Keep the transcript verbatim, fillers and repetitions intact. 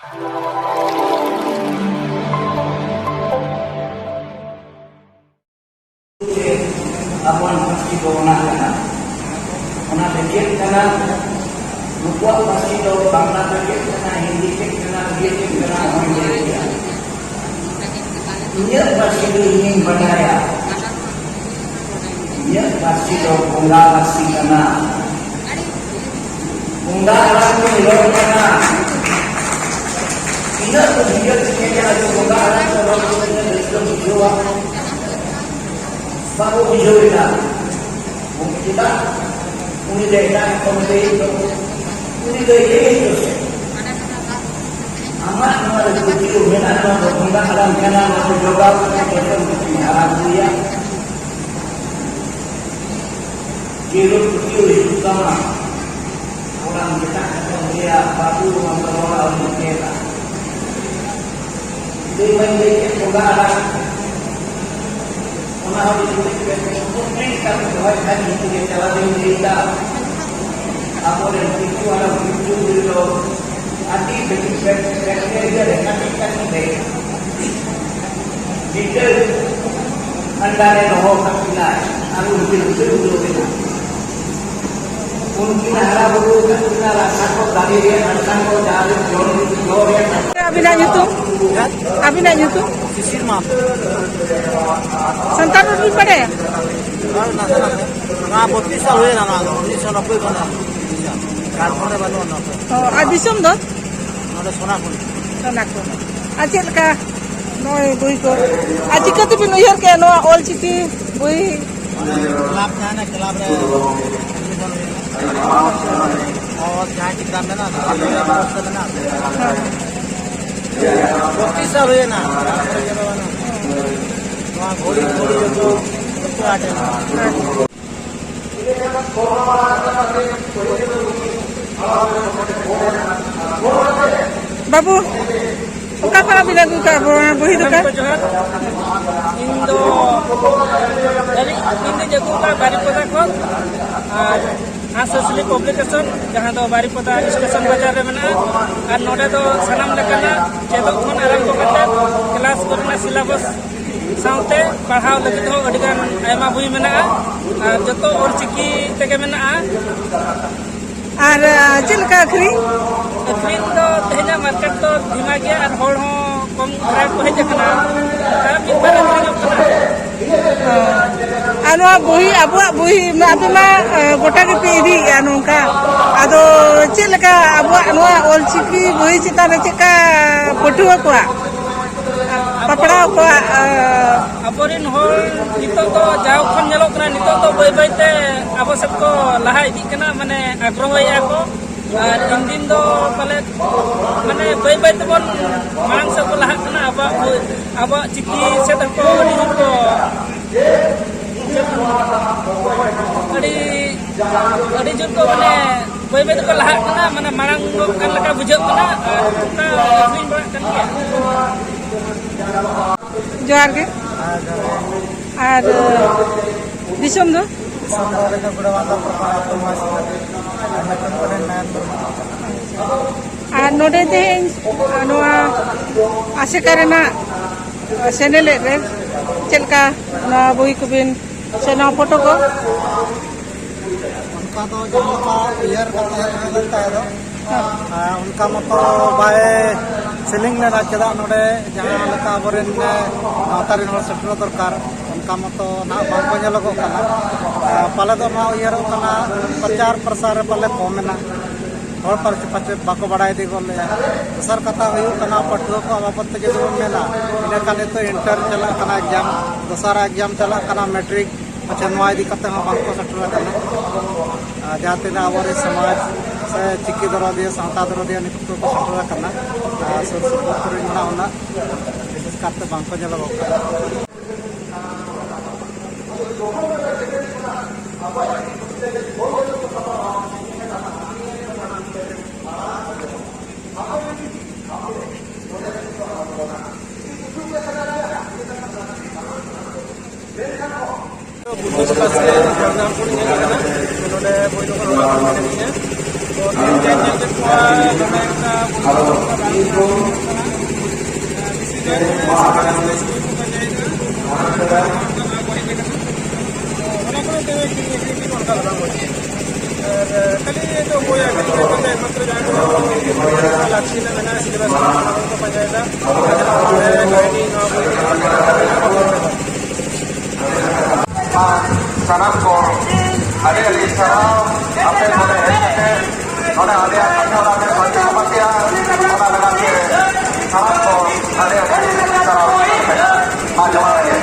ᱟᱵᱚᱣᱟᱜ ᱯᱟᱹᱨᱥᱤ ᱫᱚ ᱚᱱᱟ ᱠᱟᱱᱟ, ᱚᱱᱟ ᱫᱚ ᱪᱮᱫ ᱠᱟᱱᱟ? ᱱᱩᱠᱩᱣᱟᱜ ᱯᱟᱹᱨᱥᱤ ᱫᱚ ᱵᱟᱝᱞᱟ ᱫᱚ ᱪᱮᱫ ᱠᱟᱱᱟ, ᱦᱤᱱᱫᱤ ᱪᱮᱫ ᱠᱟᱱᱟ, ᱩᱲᱤᱭᱟ ᱪᱮᱫ ᱠᱟᱱᱟ, ᱚᱦᱚᱧ ᱞᱟᱹᱭ ᱠᱮᱭᱟ᱾ ᱤᱧᱟᱹᱜ ᱯᱟᱹᱨᱥᱤ ᱫᱚ ᱤᱧᱤᱧ ᱵᱟᱰᱟᱭᱟ᱾ ᱤᱧᱟᱹᱜ ᱯᱟᱹᱨᱥᱤ ᱫᱚ ᱵᱚᱸᱜᱟ ᱯᱟᱹᱨᱥᱤ ᱠᱟᱱᱟ᱾ ᱵᱚᱸᱜᱟ ᱟᱲᱟᱝ ᱛᱮ ᱨᱚᱲ ᱠᱟᱱᱟ᱾ ᱤᱱᱟᱹᱜ ᱠᱚ ᱵᱩᱡᱷᱟᱹᱣ ᱛᱤᱧᱟ ᱡᱮ ᱟᱡ ᱵᱚᱸᱜᱟ ᱟᱲᱟᱝ ᱛᱮ ᱨᱚᱲ ᱠᱟᱛᱮ ᱨᱟᱹᱥᱠᱟᱹᱢ ᱵᱩᱡᱷᱟᱹᱣᱟ᱾ ᱵᱟᱠᱚ ᱵᱩᱡᱷᱟᱹᱣ ᱮᱫᱟ᱾ ᱪᱮᱫᱟᱜ? ᱩᱱᱤ ᱫᱚ ᱮᱴᱟᱜ ᱨᱚᱠᱚᱢ ᱞᱟᱹᱭ ᱫᱚ, ᱩᱱᱤ ᱫᱚ ᱤᱭᱟᱹ ᱜᱮ ᱪᱚ ᱥᱮ᱾ ᱟᱢᱟᱜ ᱱᱚᱣᱟ ᱨᱮ ᱯᱟᱹᱛᱭᱟᱹᱣ ᱢᱮᱱᱟᱜ ᱛᱟᱢᱟ, ᱵᱚᱸᱜᱟ ᱟᱲᱟᱝ ᱠᱟᱱᱟ, ᱱᱚᱣᱟ ᱫᱚ ᱡᱚᱜᱟᱣ ᱠᱟᱛᱮ ᱡᱚᱛᱚᱱ ᱠᱟᱛᱮ ᱦᱟᱨᱟ ᱵᱩᱨᱩᱭᱟ᱾ ᱡᱮ ᱦᱤᱞᱳᱜ ᱯᱟᱹᱛᱭᱟᱹᱣ ᱦᱤᱡᱩᱜ ᱛᱟᱢᱟ, ᱚᱲᱟᱜ ᱢᱮᱛᱟᱜ ᱠᱟᱛᱮ ᱞᱟᱹᱭᱟ, "ᱵᱟᱹᱵᱩ, ᱱᱚᱣᱟ ᱫᱚ ᱨᱚᱲ ᱟᱞᱚᱢ ᱪᱮᱫᱟ᱾" ᱞᱟᱹᱭ ᱢᱟᱧ ᱞᱟᱹᱭ ᱠᱮᱫ, ᱵᱚᱸᱜᱟ ᱟᱲᱟᱝ, ᱚᱱᱟ ᱦᱚᱸ ᱡᱩᱫᱤ ᱢᱤᱫᱴᱮᱱ ᱠᱩᱠᱞᱤ ᱞᱮᱠᱟᱛᱮ ᱫᱚᱦᱚᱭ ᱠᱷᱟᱱ, ᱤᱧ ᱜᱮ ᱛᱮᱞᱟ ᱫᱚᱧ ᱞᱟᱹᱭ ᱮᱫᱟ᱾ ᱟᱵᱚᱨᱮᱱ ᱯᱤᱞᱪᱩ ᱦᱟᱲᱟᱢ ᱯᱤᱞᱪᱩ ᱵᱩᱲᱦᱤ ᱫᱚ ᱟᱹᱰᱤ ᱵᱮᱴᱤ ᱵᱮᱴ-, ᱵᱮᱴ-, ᱵᱮᱴ-, ᱵᱮᱴ-, ᱵᱮᱴ-, ᱵᱮᱴ-, ᱵᱮᱴ-, ᱵᱮᱴ-, ᱵᱤᱪᱟᱹᱨ ᱠᱷᱟᱱᱰᱟᱨᱮ ᱫᱚᱦᱚ ᱠᱟᱜ ᱠᱤᱱᱟᱭ ᱟᱨ ᱩᱱᱠᱤᱱ ᱩᱪᱟᱹᱲ ᱩᱰᱩᱠ ᱮᱱᱟ᱾ ᱩᱱᱠᱤᱱ ᱦᱟᱨᱟ ᱵᱩᱨᱩ ᱟᱠᱟᱫ ᱠᱤᱱᱟ ᱨᱟᱥᱟ ᱠᱚ, ᱫᱟᱨᱮ ᱨᱮᱭᱟᱜ ᱨᱟᱥᱟ ᱠᱚ, ᱡᱟᱦᱟᱸ ᱨᱮ ᱡᱚᱢ ᱡᱚ ᱨᱮᱭᱟᱜ ᱨᱟᱥᱟ ᱟᱹᱵᱤᱱᱟᱜ ᱧᱩᱛᱩᱢ? ᱟᱹᱵᱤᱱᱟᱜ ᱧᱩᱛᱩᱢ? ᱥᱤᱥᱤᱨ ᱢᱟᱦᱟᱛᱚ᱾ ᱥᱟᱱᱛᱟᱲ ᱨᱚᱲ ᱵᱤᱱ ᱵᱟᱰᱟᱭᱟ? ᱦᱳᱭ, ᱱᱟᱥᱮ ᱱᱟᱥᱮ᱾ ᱱᱚᱣᱟ ᱵᱚᱛᱨᱤᱥ ᱥᱟᱞ ᱦᱩᱭᱮᱱᱟ, ᱱᱚᱣᱟ ᱫᱚ ᱩᱱᱤᱥᱥᱚ ᱱᱚᱵᱵᱳᱭ ᱠᱷᱚᱱ ᱡᱷᱟᱲᱠᱷᱚᱸᱰ ᱨᱮ ᱵᱟᱹᱱᱩᱜᱼᱟ ᱱᱚᱣᱟ ᱠᱚ᱾ ᱚ, ᱟᱨ ᱫᱤᱥᱚᱢ ᱫᱚ? ᱱᱚᱰᱮ ᱥᱳᱱᱟᱠᱩᱱᱤ᱾ ᱥᱳᱱᱟᱠᱩᱱᱤ᱾ ᱟᱨ ᱪᱮᱫ ᱞᱮᱠᱟ ᱱᱚᱜᱼᱚᱭ ᱵᱳᱭ ᱠᱚ? ᱟᱨ ᱪᱤᱠᱟᱹ ᱛᱮᱵᱤᱱ ᱩᱭᱦᱟᱹᱨ ᱠᱮᱜᱼᱟ ᱱᱚᱣᱟ ᱚᱞ ᱪᱤᱠᱤ ᱵᱳᱭ? ᱠᱞᱟᱵᱽ ᱛᱟᱦᱮᱱᱟ, ᱠᱞᱟᱵᱽ ᱨᱮ ᱮᱰᱢᱤᱥᱚᱱ ᱦᱩᱭᱱᱟ᱾ ᱚ, ᱡᱟᱦᱟᱸ ᱪᱮᱛᱟᱱ ᱢᱮᱱᱟᱜᱼᱟ, ᱟᱯᱮ ᱯᱳᱥᱴ ᱢᱮᱱᱟᱜᱼᱟ᱾ ᱦᱮᱸ᱾ ᱯᱚᱸᱪᱤᱥ ᱥᱟᱞ ᱦᱩᱭᱮᱱᱟ᱾ ᱱᱚᱣᱟ ᱜᱷᱩᱲᱤ, ᱜᱷᱩᱲᱤ ᱡᱚᱛᱚ, ᱡᱚᱛᱚ ᱟᱫ ᱮᱱᱟ᱾ ᱵᱟᱹᱵᱩ, ᱚᱠᱟ ᱠᱷᱚᱱᱟᱜ ᱵᱤᱱ ᱟᱹᱜᱩ ᱠᱟᱜ ᱵᱚ-, ᱵᱚᱦᱤ ᱫᱚᱠᱟᱱ? ᱤᱧ ᱫᱚ ᱟᱹᱞᱤᱧ, ᱤᱧ ᱫᱚᱧ ᱟᱹᱜᱩ ᱠᱟᱜᱼᱟ ᱵᱟᱨᱤᱯᱟᱫᱟ ᱠᱷᱚᱱ᱾ ᱟᱨ ᱦᱟᱸᱥ ᱦᱟᱸᱥᱞᱤ ᱯᱟᱵᱽᱞᱤᱠᱮᱥᱚᱱ, ᱡᱟᱦᱟᱸ ᱫᱚ ᱵᱟᱨᱤᱯᱟᱫᱟ ᱥᱴᱮᱥᱚᱱ ᱵᱟᱡᱟᱨ ᱨᱮ ᱢᱮᱱᱟᱜᱼᱟ᱾ ᱟᱨ ᱱᱚᱰᱮ ᱫᱚ ᱥᱟᱱᱟᱢ ᱞᱮᱠᱟᱱᱟᱜ ᱪᱮᱫᱚᱜ ᱠᱷᱚᱱ ᱟᱨᱟᱢᱵᱷᱚ ᱠᱟᱛᱮ ᱠᱞᱟᱥ ᱠᱚᱨᱮᱱᱟᱜ ᱥᱤᱞᱟᱵᱚᱥ ᱥᱟᱶᱛᱮ ᱯᱟᱲᱦᱟᱣ ᱞᱟᱹᱜᱤᱫ ᱦᱚᱸ ᱟᱹᱰᱤᱜᱟᱱ ᱟᱭᱢᱟ ᱵᱳᱭ ᱢᱮᱱᱟᱜᱼᱟ᱾ ᱟᱨ ᱡᱚᱛᱚ ᱚᱞᱪᱤᱠᱤ ᱛᱮᱜᱮ ᱢᱮᱱᱟᱜᱼᱟ᱾ ᱟᱨ ᱪᱮᱫ ᱞᱮᱠᱟ ᱟᱹᱠᱷᱨᱤᱧ? ᱟᱹᱠᱷᱨᱤᱧ ᱫᱚ ᱛᱮᱦᱮᱧᱟᱜ ᱢᱟᱨᱠᱮᱴ ᱫᱚ ᱫᱷᱤᱢᱟ ᱜᱮᱭᱟ ᱟᱨ ᱦᱚᱲ ᱦᱚᱸ ᱠᱚᱢ ᱫᱷᱟᱨᱟ ᱠᱚ ᱦᱮᱡ ᱟᱠᱟᱱᱟ᱾ ᱟᱨ ᱢᱤᱫ ᱵᱟᱨ ᱟᱹᱠᱷᱨᱤᱧᱚᱜ ᱠᱟᱱᱟ᱾ ᱟᱨ ᱱᱚᱣᱟ ᱵᱳᱭ, ᱟᱵᱚᱣᱟᱜ ᱵᱳᱭ ᱢᱟ ᱟᱯᱮ ᱢᱟ ᱜᱚᱴᱟ ᱜᱮᱯᱮ ᱤᱫᱤᱭᱮᱫᱼᱟ ᱱᱚᱝᱠᱟ, ᱟᱫᱚ ᱪᱮᱫ ᱞᱮᱠᱟ ᱟᱵᱚᱣᱟᱜ ᱱᱚᱣᱟ ᱚᱞᱪᱤᱠᱤ ᱵᱳᱭ ᱪᱮᱛᱟᱱ ᱨᱮ ᱪᱮᱫ ᱞᱮᱠᱟ ᱯᱟᱹᱴᱷᱩᱣᱟᱹ ᱠᱚᱣᱟᱜ, ᱯᱟᱯᱲᱟᱣ ᱠᱚᱣᱟᱜ? ᱟᱵᱚᱨᱮᱱ ᱦᱚᱲ ᱱᱤᱛᱚᱜ ᱫᱚ ᱡᱟᱣ ᱠᱷᱚᱱ ᱧᱮᱞᱚᱜ ᱠᱟᱱᱟ, ᱱᱤᱛᱚᱜ ᱫᱚ ᱵᱟᱹᱭ ᱵᱟᱹᱭᱛᱮ ᱟᱵᱚ ᱥᱮᱫ ᱠᱚ ᱞᱟᱦᱟ ᱤᱫᱤᱜ ᱠᱟᱱᱟ, ᱢᱟᱱᱮ ᱟᱜᱽᱨᱚᱦᱚᱭᱮᱫᱼᱟ ᱠᱚ᱾ ᱟᱨ ᱫᱤᱱ ᱫᱤᱱ ᱫᱚ ᱯᱟᱞᱮ ᱢᱟᱱᱮ ᱵᱟᱹᱭ ᱵᱟᱹᱭ ᱛᱮᱵᱚᱱ ᱢᱟᱲᱟᱝ ᱥᱮᱫ ᱵᱚᱱ ᱞᱟᱦᱟᱜ ᱠᱟᱱᱟ᱾ ᱟᱵᱚᱣᱟᱜ ᱵᱳᱭ, ᱟᱵᱚᱣᱟᱜ ᱪᱤᱠᱤ ᱥᱮᱫ ᱦᱚᱸᱠᱚ ᱟᱹᱰᱤ ᱡᱳᱨ ᱠᱚ ᱟᱹᱰᱤ ᱟᱹᱰᱤ ᱡᱳᱨ ᱠᱚ ᱢᱟᱱᱮ ᱵᱟᱹᱭ ᱵᱟᱹᱭ ᱛᱮᱠᱚ ᱞᱟᱦᱟᱜ ᱠᱟᱱᱟ, ᱢᱟᱱᱮ ᱢᱟᱲᱟᱝ ᱠᱟᱱ ᱞᱮᱠᱟ ᱵᱩᱡᱷᱟᱹᱜ ᱠᱟᱱᱟ᱾ ᱟᱨ ᱚᱱᱠᱟ ᱟᱹᱠᱷᱨᱤᱧ ᱵᱟᱲᱟᱜ ᱠᱟᱱ ᱜᱮᱭᱟ᱾ ᱡᱚᱦᱟᱨ ᱜᱮ᱾ ᱟᱨ ᱫᱤᱥᱚᱢ ᱫᱚ? ᱫᱤᱥᱚᱢ ᱫᱚ ᱟᱹᱞᱤᱧ ᱫᱚ ᱜᱩᱲᱟᱹᱣᱟᱸᱫᱟ ᱯᱨᱚᱯᱟᱨ ᱟᱹᱛᱩ ᱢᱚᱦᱮᱥᱯᱩᱨ᱾ ᱟᱨ ᱧᱩᱛᱩᱢ ᱠᱚᱞᱤᱧ ᱱᱚᱭᱚᱱ ᱢᱩᱨᱢᱩ᱾ ᱟᱨ ᱱᱚᱰᱮ ᱛᱮᱦᱮᱧ ᱱᱚᱣᱟ ᱟᱥᱮᱠᱟ ᱨᱮᱱᱟᱜ ᱥᱮᱱᱮᱞᱮᱫ ᱨᱮ ᱪᱮᱫ ᱞᱮᱠᱟ ᱱᱚᱣᱟ ᱵᱳᱭ ᱠᱚᱵᱤᱱ ᱥᱮ ᱱᱚᱣᱟ ᱯᱷᱳᱴᱳ ᱠᱚ? ᱚᱱᱠᱟ ᱫᱚ ᱡᱟᱦᱟᱸ ᱞᱮᱠᱟ ᱩᱭᱦᱟᱹᱨ ᱠᱟᱛᱮ ᱦᱮᱡ ᱦᱩᱭ ᱞᱮᱱ ᱛᱟᱦᱮᱸ ᱫᱚ, ᱟᱨ ᱚᱱᱠᱟ ᱢᱚᱛᱚ ᱵᱟᱭ ᱥᱮᱞᱤᱝ ᱞᱮᱱᱟ᱾ ᱪᱮᱫᱟᱜ ᱱᱚᱰᱮ ᱡᱟᱦᱟᱸ ᱞᱮᱠᱟ ᱟᱵᱚᱨᱮᱱ ᱜᱟᱶᱛᱟ ᱨᱮᱱ ᱦᱚᱲ ᱥᱮᱴᱮᱨᱚᱜ ᱫᱚᱨᱠᱟᱨ, ᱚᱱᱠᱟ ᱢᱚᱛᱚ ᱱᱟᱦᱟᱜ ᱵᱟᱝᱠᱚ ᱧᱮᱞᱚᱜᱚᱜ ᱠᱟᱱᱟ᱾ ᱟᱨ ᱯᱟᱞᱮ ᱫᱚ ᱱᱚᱣᱟ ᱩᱭᱦᱟᱹᱨᱚᱜ ᱠᱟᱱᱟ, ᱯᱨᱚᱪᱟᱨ ᱯᱨᱚᱥᱟᱨ ᱨᱮ ᱯᱟᱞᱮ ᱠᱚᱢ ᱮᱱᱟ, ᱦᱚᱲ ᱯᱟᱞᱮ ᱯᱟᱪᱮᱫ ᱵᱟᱠᱚ ᱵᱟᱲᱟᱭ ᱤᱫᱤ ᱜᱚᱫ ᱞᱮᱫᱼᱟ᱾ ᱫᱚᱥᱟᱨ ᱠᱟᱛᱷᱟ ᱦᱩᱭᱩᱜ ᱠᱟᱱᱟ, ᱯᱟᱹᱴᱷᱩᱣᱟᱹ ᱠᱚᱣᱟᱜ ᱵᱟᱵᱚᱫ ᱛᱮ ᱡᱩᱫᱤ ᱵᱚᱱ ᱢᱮᱱᱟ, ᱤᱱᱟᱹ ᱠᱷᱟᱱ ᱱᱤᱛᱚᱜ ᱤᱱᱴᱟᱨ ᱪᱟᱞᱟᱜ ᱠᱟᱱᱟ, ᱮᱠᱡᱟᱢ, ᱫᱚᱥᱟᱨᱟᱜ ᱮᱠᱡᱟᱢ ᱪᱟᱞᱟᱜ ᱠᱟᱱᱟ, ᱢᱮᱴᱨᱤᱠ, ᱯᱟᱪᱮ ᱱᱚᱣᱟ ᱤᱫᱤ ᱠᱟᱛᱮ ᱦᱚᱸ ᱵᱟᱝᱠᱚ ᱥᱮᱴᱮᱨ ᱟᱠᱟᱱᱟ᱾ ᱟᱨ ᱡᱟᱦᱟᱸ ᱛᱤᱱᱟᱹᱜ ᱟᱵᱚᱨᱮᱱ ᱥᱚᱢᱟᱡᱽ ᱥᱮ ᱪᱤᱠᱤ ᱫᱚᱨᱚᱫᱤᱭᱟᱹ, ᱥᱟᱶᱛᱟ ᱫᱚᱨᱚᱫᱤᱭᱟᱹ ᱱᱤᱛᱚᱜ ᱫᱚᱠᱚ ᱥᱮᱴᱮᱨ ᱟᱠᱟᱱᱟ, ᱟᱨ ᱥᱩᱨ ᱥᱩᱯᱩᱨ ᱠᱚᱨᱮ ᱢᱮᱱᱟᱜ ᱩᱱᱟᱹᱜ ᱵᱤᱥᱮᱥ ᱠᱟᱨᱛᱮ ᱵᱟᱝᱠᱚ ᱧᱮᱞᱚᱜᱚᱜ ᱠᱟᱱᱟ᱾ ᱵᱩᱫᱽᱫᱷᱚ ᱯᱨᱚᱠᱟᱥ ᱨᱮ ᱡᱷᱟᱲᱜᱨᱟᱢ ᱠᱷᱚᱱ ᱦᱮᱡ ᱟᱠᱟᱱᱟ᱾ ᱱᱚᱰᱮ ᱵᱳᱭ ᱫᱚᱠᱟᱱ ᱛᱚ, ᱛᱮᱦᱮᱧ ᱡᱟᱧ ᱧᱮᱞ ᱠᱮᱫ ᱠᱚᱣᱟ, ᱫᱚᱢᱮ ᱮᱠᱴᱟ ᱵᱚᱞ ᱠᱷᱮᱞ ᱫᱚ ᱵᱟᱝ ᱦᱩᱭᱩᱜ ᱠᱟᱱᱟ᱾ ᱵᱮᱥᱤ ᱜᱟᱱ ᱜᱮ ᱥᱠᱳᱨ ᱠᱚ ᱯᱟᱸᱡᱟᱭᱮᱫᱟ᱾ ᱚᱱᱟ ᱠᱚᱨᱮ ᱛᱮ ᱠᱤᱨᱤᱧ ᱟᱹᱠᱷᱨᱤᱧ ᱫᱚ ᱚᱱᱠᱟ ᱫᱚ ᱵᱟᱝ ᱦᱩᱭᱩᱜᱼᱟ᱾ ᱟᱨ ᱠᱷᱟᱹᱞᱤ ᱫᱚ ᱵᱳᱭ ᱟᱹᱠᱷᱨᱤᱧ ᱞᱟᱹᱜᱤᱫ ᱛᱮ ᱮᱠᱢᱟᱛᱨᱚ ᱡᱟᱦᱟᱸ ᱠᱚ ᱞᱟᱹᱠᱛᱤ ᱨᱮᱱᱟᱜ ᱢᱮᱱᱟᱜᱼᱟ, syllabus ᱚᱱᱟ ᱠᱚ ᱯᱟᱸᱡᱟᱭᱮᱫᱟ᱾ ᱟᱨ ᱡᱟᱦᱟᱸ ᱠᱚ ᱵᱟᱲᱟᱭᱟ ᱠᱟᱹᱦᱱᱤ, ᱱᱚᱣᱟ ᱵᱳᱭ ᱠᱚ ᱥᱟᱱᱟᱢ ᱠᱚ ᱟᱹᱰᱤ ᱟᱹᱰᱤ ᱥᱟᱨᱦᱟᱣ᱾ ᱟᱯᱮ ᱱᱚᱰᱮ ᱦᱮᱡ ᱠᱟᱛᱮ ᱱᱚᱰᱮ ᱟᱞᱮᱭᱟᱜ ᱠᱟᱹᱢᱤ ᱦᱚᱨᱟ ᱯᱮ ᱵᱷᱟᱹᱜᱤ ᱠᱚ ᱯᱟᱹᱛᱭᱟᱹᱜᱼᱟ, ᱚᱱᱟ ᱞᱟᱹᱜᱤᱫ ᱛᱮ ᱥᱟᱱᱟᱢ ᱠᱚ ᱟᱹᱰᱤ ᱟᱹᱰᱤ ᱥᱟᱨᱦᱟᱣ᱾ ᱢᱟ ᱡᱚᱦᱟᱨ ᱜᱮ᱾